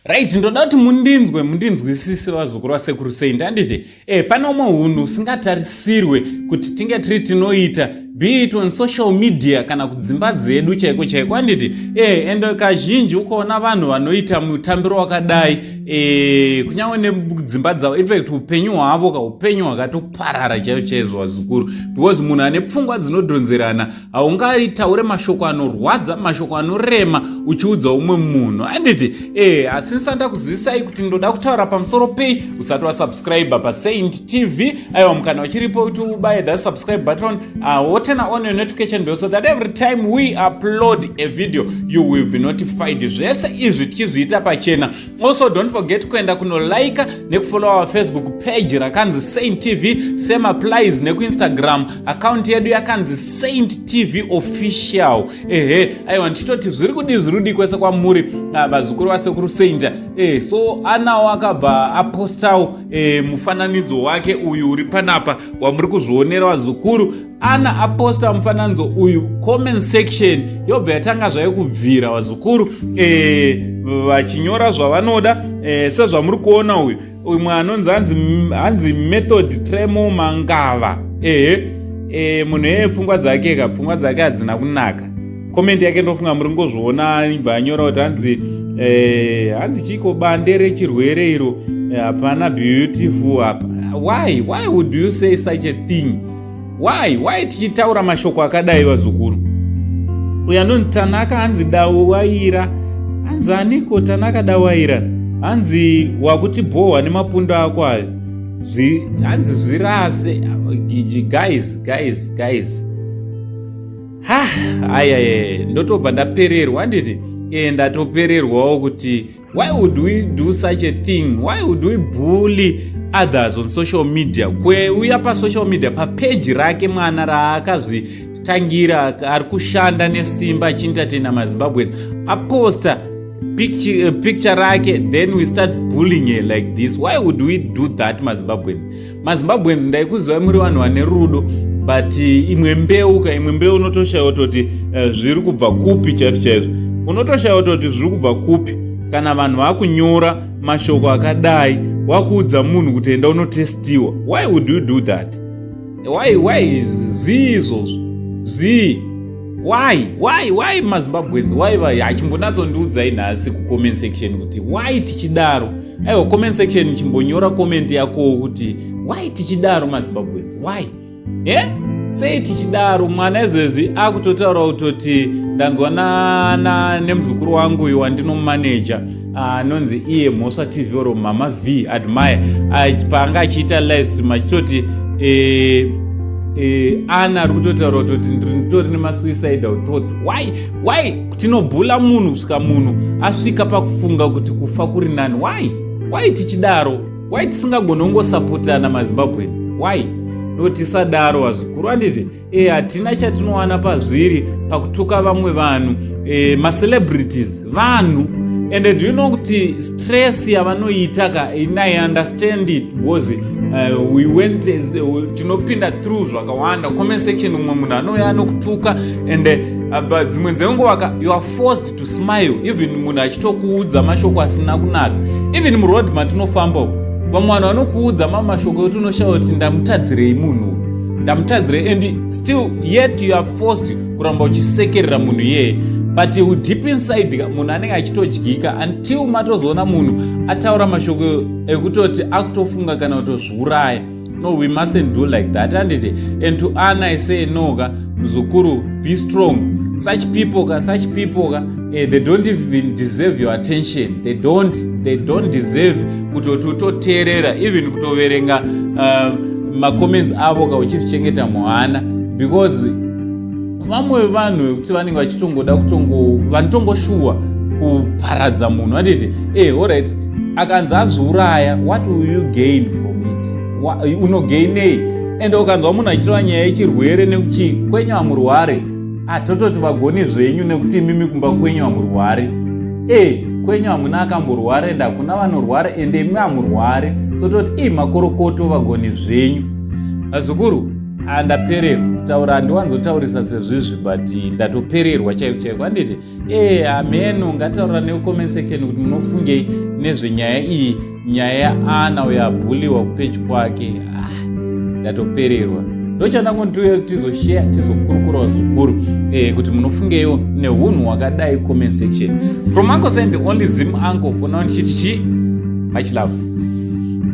Right, ndoda kuti mundinzwe, mundinzwisise, vazukuru vasekuru Saint, handiti? Pane umwe hunhu usingatarisirwe kuti tinge tiri tinoita, be it on social media kana kudzimba dzedu chaiko chaiko, handiti? And kazhinji ukaona vanhu vanoita mutambiro wakadai, kunyange nekudzimba dzavo, in fact upenyu hwavo ka, upenyu hwakatoparara chaizvo chaizvo, vazukuru, because munhu ane pfungwa dzinodhonzerana haungaitaure mashoko anorwadza, mashoko anorema uchiudza umwe munhu, handiti? Asi ndisanda kuzivisai kuti ndoda kutaura pamusoro pei, usati wasubscribe paSaint TV, aiwa, mukana uchiripo kuti ubaye that subscribe button, woturn on your notification bell so that every time we upload a video you will be notified. Zvese izvi tichizviita pachena. Also, don't forget kuenda kunolika nekufollow our Facebook page rakanzi Saint TV. Same applies nekuInstagram account yedu yakanzi Saint TV Official. Ehe, aiwa, ndichitoti zviri kudii, zviri kudii kwese kwamuri, vazukuru vasekuru Saint? So anawo akabva apostawo mufananidzo wake uyu uri panapa wamuri kuzvionera, vazukuru. Ana aposta mufananidzo uyu, comment section yobva yatanga zvayo kubvira, vazukuru, vachinyora zvavanoda, sezvamuri kuona uyu umwe anonzi hanzi Method Tremo Mangava. Ehe, munhu eye pfungwa dzake ka, pfungwa dzake hadzina kunaka. Comment yake ndofunga muri ngozviona, ibva anyora kuti hanzi hanzi chiko, bande rechirwere iro, hapana beautiful apa. Why would you say such a thing? Why tichitaura mashoko akadai, vazukuru? Uyu anonzi Tanaka, hanzi Dawaira, hanzi aniko Tanaka Dawaira, hanzi wakutibhohwa nemapundo ako ayo, hanzi zvirase. Guys, guys, guys, ha, ayaye, ndotobva ndapererwa, handiti? Ndatopererwawo kuti why would we do such a thing? Why would we bully others on social media? Kweuya pasocial media, papeji rake mwana raakazvitangira, ari kushanda nesimba achientertaina maZimbabwe, aposta picture rake, then we start bullying her like this. Why would we do that, maZimbabweans? MaZimbabweans, ndaikuzivai muri vanhu vane rudo, but imwe mbeu ka, imwe mbeu unotoshayiwa kutoti zviri kubva kupi chaizvo chaizvo. Unotoshayiwa kutoti zviri kubva kupi kana vanhu vakunyora mashoko akadai, wakuudza munhu kuti enda unotestiwa. Why would you do that? Why? Zvii izvozvo? Zvii? Why, maZimbabweans? Why? Hachimbonyatsondiudzai nhasi kucomment section kuti why tichidaro. Aiwa, comment section, chimbonyora comment yakowo kuti why tichidaro, maZimbabweans. Why? Sei tichidaro? Mwana izvezvi akutotaura kutoti ndanzwa nemuzukuru wangu uyu wandinomumaneja, anonzi iye Mhosva TV or Mama V Admire, paanga achiita live stream achitoti ana ari kutotaura kutoti nditori nemasuicidal thoughts. Why tinobhula munhu kusvika munhu asvika pakufunga kuti kufa kuri nani? Why tichidaro? Why tisingagoni kungosapotana, maZimbabweans? Why? No, tisadaro, vazukuru, handiti? Hatina chatinowana pazviri pakutuka vamwe vanhu. Macelebrities vanhu, and do you know kuti stress yavanoita ka? I understand it because we went tinopinda through zvakawanda. Comment section, umwe munhu anouya anokutuka, and dzimwe dzenguva ka, you are forced to smile even munhu achitokuudza mashoko asina kunaka. Even muroad matinofamba, vamwe vanhu vanokuudza mamwe mashoko ekuti unoshaya kuti ndamutadzirei munhu uyu, ndamutadzirei, and still yet you are forced kuramba uchisekerera munhu iyeye, but deep inside munhu anenge achitodyika until matozoona munhu ataura mashoko ekutoti akutofunga kana kutozviuraya. No, we mustn't do like that, handiti? And to Anna I say, no ka, muzukuru, be strong. Such people ka, such people ka, they don't even deserve your attention. They don't deserve kutoti utoteerera, even kutoverenga macomments avo ka, uchizvichengeta muhana, because vamwe vanhu vekuti vanenge vachitongoda kutongo vanotongoshuwa kuparadza munhu, handiti? Alright, akanzi azviuraya, what will you gain from it? Unogainei? And ukanzwa munhu achireva nyaya yechirwere nekuti kwenyu hamurware, atototi vagoni zvenyu, nekuti imimi kumba kwenyu hamurwari. Kwenyu hamuna akamborwara, ende hakuna vanorwara, ende imi hamurware, so toti i makorokoto, vagoni zvenyu, vazukuru. Andapererwa kutaura, handiwanzotaurisa sezvizvi, but ndatopererwa chaiko chaiko, handiti? E, hameno, ngataura necomment section kuti munofungei nezvenyaya iyi, nyaya yaana uyo abhuliwa kupeji kwake. Ah, ndatopererwa. Ndochandangoti tizoshare, tizokurukurawo zvikuru kuti munofungeiwo neunhu hwakadai. Comment section from Uncle Saint, the only Zim uncle for now. Ndichiti chi much love.